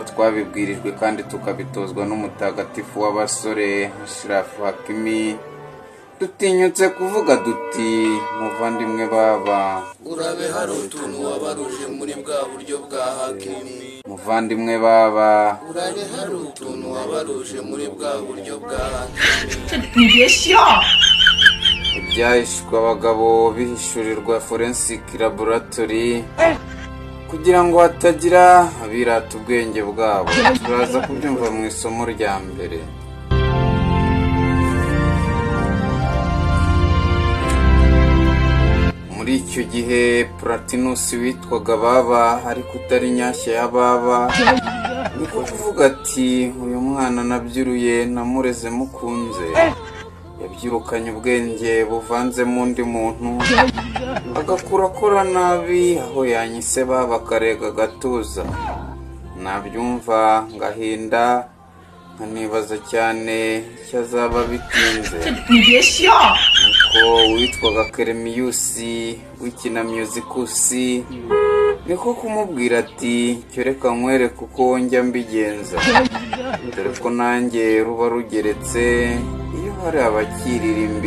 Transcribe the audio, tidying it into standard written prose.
Twabibwirijwe kandi tukabitozwa n'umutagatifu w'abasore Ashraf Hakimi, dutinyutse kuvuga duti: "Muvandimwe baba, urabe hari utuntu wabaruje muri bwa buryo bwa Hakimi." Muvandimwe baba, urabe hari utuntu wabaruje muri bwa buryo bwa Hakimi. 你别笑。 Ibyahishwe abagabo bihishurirwa Forensic Laboratory kugira ngo hatagira abirata ubwenge bwabo. Turaza kubyumva mu isomo rya mbere. Muri icyo gihe Platinusi witwaga Baba ariko utari Nyashya ya Baba, niko kuvuga ati: "Uyu mwana nabyiruye, namureze mukunze, yabyirukanye ubwenge buvanzemo undi muntu, agakura akora nabi, aho yanyise Baba akarega agatuza, nabyumva ngahinda, nkanibaza cyane icyo azaba bitinze." 你别笑。 Nuko uwitwaga Keremiyusi w'ikina Muzikusi niko kumubwira ati: "Cyo reka nkwereke uko njya mbigenza, dore ko nanjye ruba rugeretse iyo hari abakiririmba."